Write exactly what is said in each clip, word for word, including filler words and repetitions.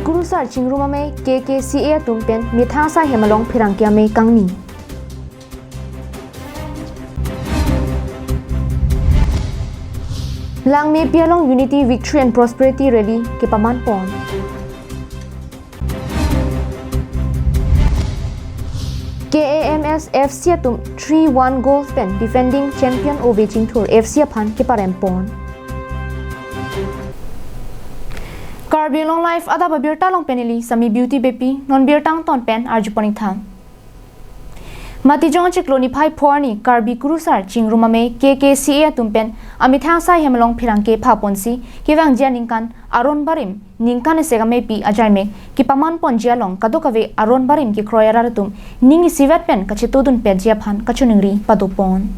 Kurusar chingrum amei, K K C A atum pen methang asai hem along pherangke amei kangni. Langmepi along Unity, Victory and Prosperity Rally kepaman pon. K A M S F C atum three one goals pen defending champion Ove Chingthur F C aphan keparem pon. Karbi Anglong Live adap abirta along pen neli Sami Beauty Beypi, non birta angton pen arju pon ingthang. Matijong chiklo niphai pho arni Karbi Kurusar chingrum amei K K C A atum pen amethang asai hem along pherangke pha ponsi kevangji aningkan aron barim ningkan isi ameipi ajaimek kepaman ponji along kadokave aron barim kekroi arat atum ning isivet pen kachetongdun petji aphan kachiningri pado pon.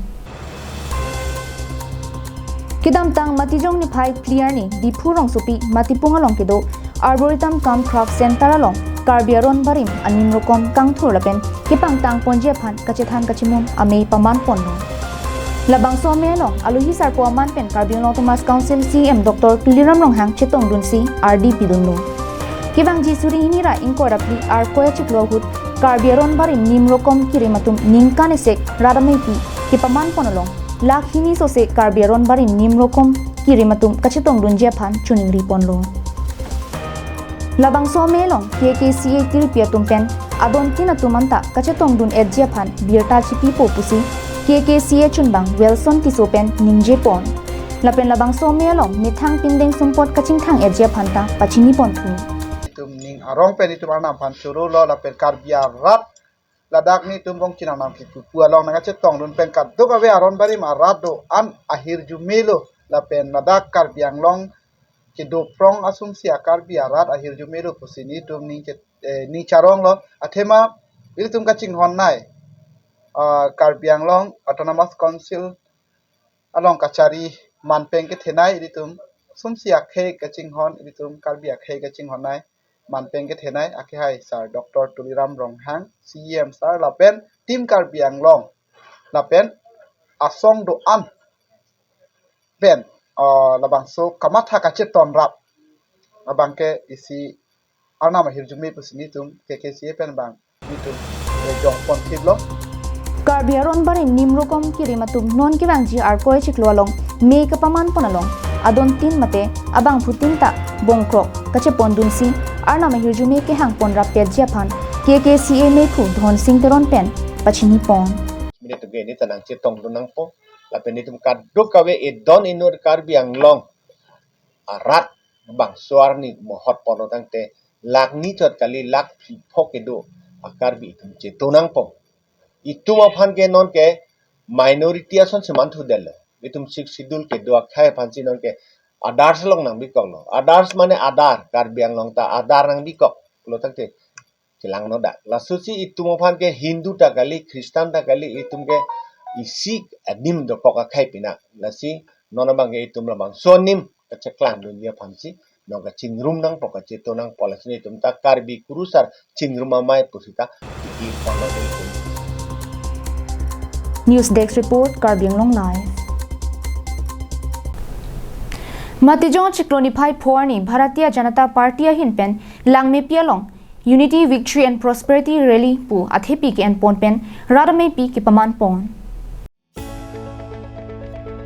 Kedamtang Matijong niphai phli arni Diphu rongsopi Matipung along kedo Arboretum cum Craft Center along Karbi aron barim anim rokom kangthur lapen kepangtang ponji aphan kachethan kachimum amei paman ponlo. Labangso amei along alohi sarpo aman pen Karbi Anglong Autonomous Council C E M Doctor Tuliram Ronghang chetongdunsi ardi pidunlo. Kevangji suri hini ra ingkoi ra phli Arkoi achiklo ahut Karbi aron barim nim rokom kirim atum ningkan isi rat ameipi kepaman pon along lakh hini sose Karbi aron barim nim rokom kirim atum kachetongdunji aphan chiningri ponlo. Labangso amei along K K C A kiripi atum pen adontin atum anta kachetongdun etji aphan birta chipipo pusi K K C A chunbang Wilson Tisso pen ningje pon. Lapen labangso amei along methang pindeng sumpot kachingthang etji aphan ta pachini ponthu. Itum ning arong pen itum arnam aphan chorolo lapen Karbi arat ladak nelitum bong chinang nang kipupu along nangkachetongdun pen kadokave aron barim arat do-an ahirjume lo lapen ladak Karbi Anglong kedo prong asumsi a-Karbi arat ahirjume lo pusi nelitum ning ke, eh, ning charonglo. Athema ilitum kachinghon nei, ah, Karbi Anglong Autonomous Council along kachari manpeng kethenei ilitum sumsi akhei kachinghon, ilitum Karbi akhei kachinghon nei manpeng kethenei akhei hai Sir Doctor Tuliram Ronghang C E M sir lapen Team Karbi Anglong lapen asong do-an pen, ah, labangso kamatha kacheton rap abangke isi arnam ahirjume pusi nelitum K K C A pen bang nelitum, eh, jong pon thiplo. Karbi aron barim nim rokom kirim atum non kevangji Arkoi achiklo along mei kepaman pon along adontin mate abangphutin ta bongkrok kachepondunsi arnam ahirjume kehang pon rap petji aphan K K C A meiphu Dhonsing Teron pen pachini pon. Nelitum ke neta nangchetongdun nangpo lapen nelitum kadokave edon inut Karbi Anglong arat bangso arni mohot ponlo tangte lakh ni chot kali lakh phli pho kedo a-Karbi itum cheto nangpo. Itum aphan ke non ke minority ason si manthudetlo. Itum Sixth Schedule kedo akhei aphansi non ke others along nangbikoklo. Others mane adar, Karbi Anglong ta adar nangbikoklo tangte chelangno dak. Lasosi itum aphan ke Hindu ta kali, Christian ta kali, itum ke isi adim dokok akhei pina. Lasi non abangke itum labangso anim kacheklangdunji aphansi nangkachingrum nangpo, kacheto nangpo, lasi nelitum ta Karbi Kurusar chingrum amei pusi ta tiki pon nangpo. News Desk Report, Karbi Anglong Live. Matijong chiklo niphai pho arni Bharatiya Janata Party ahin pen Langmepi along Unity, Victory and Prosperity Rally pu athepi ke-en pon pen rat ameipi kepaman pon.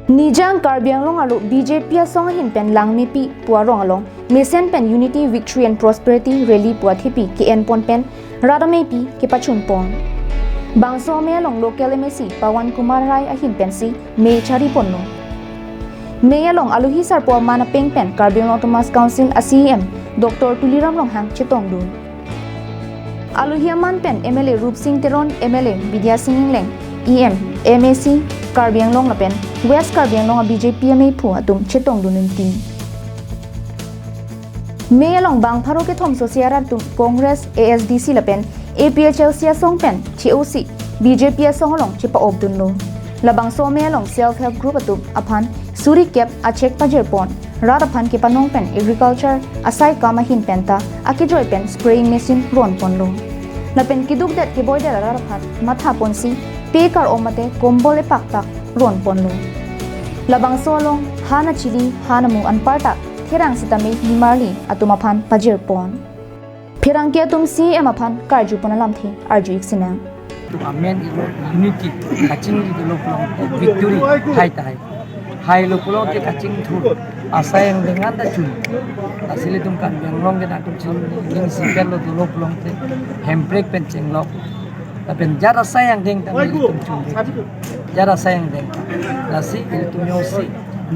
Nijang Karbi Anglong arlo B J P asong ahin pen Langmepi pu arong along mesen pen Unity, Victory and Prosperity Rally pu athepi ke-en pon pen rat ameipi kepachun pon. Bangso amei along local M A C Pawan Kumar Rai ahin pensi mei chari ponlo. Mei along alohi sarpo aman apeng pen Karbi Anglong Autonomous Council a C E M Doctor Tuliram Ronghang chetongdun. Alohi aman pen M L A Rupsing Teron, M L A Bidya Sing Engleng, E M, M A C Karbi Anglong lapen West Karbi Anglong a B J P ameiphu atum chetongdun unti. Mei along bang pharo kethom sose arat atum Congress, A S D C lapen A P H L C asong pen che-osi B J P asong along chepa-opdunlo. Labangso amei along self help group atum aphan suri kep a cheque pajir pon, rat aphan kepanong pen agriculture asai kam ahin pen ta akejoi pen spraying machine ron ponlo. Lapen keduk det keboi det arat aphan matha ponsi pe kar-om mate kombol epak pak ron ponlo. Labangso along han achili han amu anparta therang sitame nimarli atum aphan pajir pon. Pherangke atum C E M aphan karjupon alamthe arju-ik sinang. Ilitum amen ilo unity, kachingri dolo pulote victory hai tahai. Hailo pulote kachingthur asai angdeng anta chun. Lasi ilitum Karbi Anglong ke nangtum chun ning sipel lo dolo pulote hemprek pen chenglok. Lapen jat asai angdeng ta ilitum chun. Jat asai angdeng. Lasi ilitum jongsi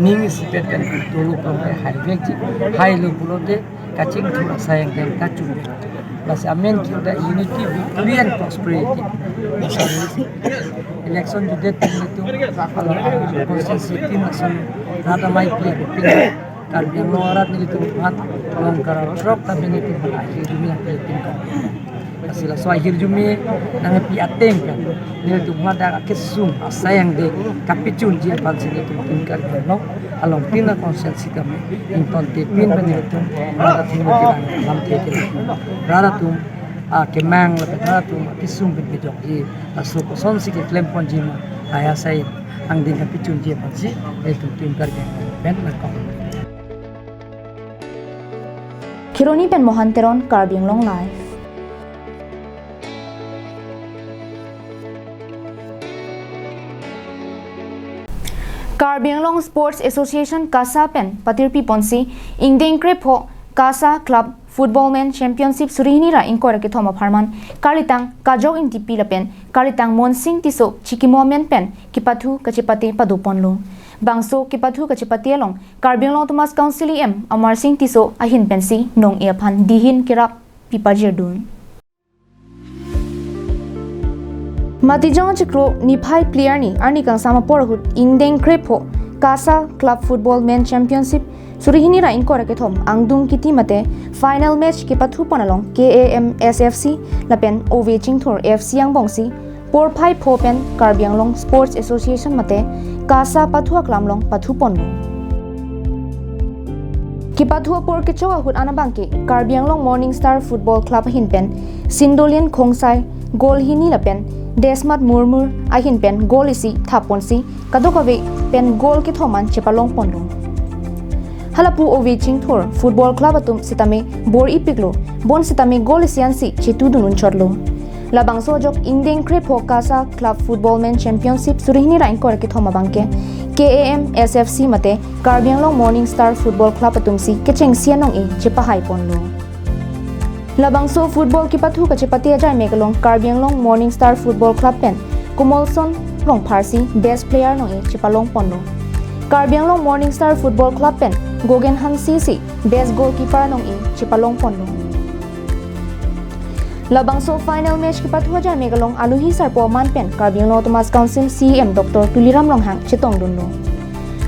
ning sipel pen dolo pulote haivekji. Hailo pulote kachingthur asai angdeng kachun. Lasi amen ke unity, victory and prosperity. Election judek ilitum along, ah, constituency team lason rat amei pi pi Karbi Anglong arat nelitum aphan along karap rok tapi nelitum aphan ahirjume nangpi atum kan. Lasi laso ahirjume nangpi ateng kan nelitum aphan dak akesung asai angdeng kapachunji aphansi nelitum atum Karbi Anglong along tin a constituency kami ingtontepin pen nelitum rat athengno kelang alamthe ke rat atum akemang lapen rat atum akesung pen kejokji, laso kosonsi keklemponji ma, hai asai angdeng kapachunji aphansi nelitum atum Karbi Anglong pen nangkok. Kheroni pen Mohan Teron, Karbi Anglong Live. Karbi Anglong Sports Association, KASA pen patirpiponsi ingdeng krepho KASA Club Football Men Championship suri hini ra ingkoi ra kethom apharman Karlitang Kajok Ingtipi lapen Karlitang Monsing Tisso chikimo amen pen kepathu kachepate padoponlo. Bangso kepathu kachepate along Karbi Anglong Autonomous Council E M Amarsing Tisso ahin pensi nong-e aphan dihin kerap pipajirdun. Matijong achiklo niphai phli arni, arni kangsam apor ahut ingdeng krepho KASA Club Football Men Championship suri hini ra ingkoi ra kethom angdung kiti mate final match kepathupon along K A M S F C lapen Ove Chingthur F C angbongsi porphai pho pen Karbi Anglong Sports Association mate KASA pathu aklam along pathuponlo. Kepathu apor kechok ahut an abangke Karbi Anglong Morning Star Football Club ahin pen Sindolian Khongsai goal hini lapen Desmat Murmur ahin pen goal isi thapponsi kadokave pen goal kethom an chepalongponlo. Halapu Ove Chingthur Football Club atum sitame bor-ipiklo, bonsitame goal isi ansi chetudun unchotlo. Labangso ajok ingdeng krepho KASA Club Football Men Championship suri hini ra ingkoi ra kethom abangke K A M S F C mate Karbi Anglong Morning Star Football Club atumsi kechengsi anong-e chepahaiponlo. Labangso football kepathu kachepate ajaimek along Karbi Anglong Morning Star Football Club pen Komolson Rongphar si best player nong-e chepalongponlo. Karbi Anglong Morning Star Football Club pen Gogen Hanse si best goalkeeper nong-e chepalongponlo. Labangso final match kepathu ajaimek along alohi sarpo aman pen Karbi Anglong Autonomous Council C E M Doctor Tuliram Ronghang chetongdunlo.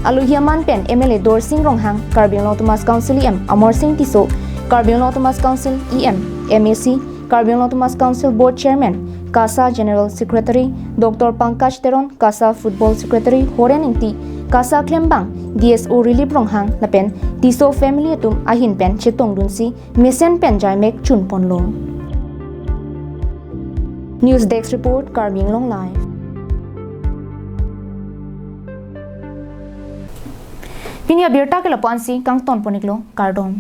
Alohi aman pen M L A Dorsing Ronghang, Karbi Anglong Autonomous Council E M Amarsing Tisso, Karbi Anglong Autonomous Council E M, M A C, Karbi Anglong Autonomous Council Board Chairman, KASA General Secretary Doctor Pankaj Teron, KASA Football Secretary Horen Ingti, KASA klembang D S O Rilip Ronghang lapen Tisso family atum ahin pen chetongdunsi mesen pen jaimek chunponlo. News Desk Report, Karbi Anglong Live. Pini abirta ke lapu-ansi kangtonpon-iklo, kardom.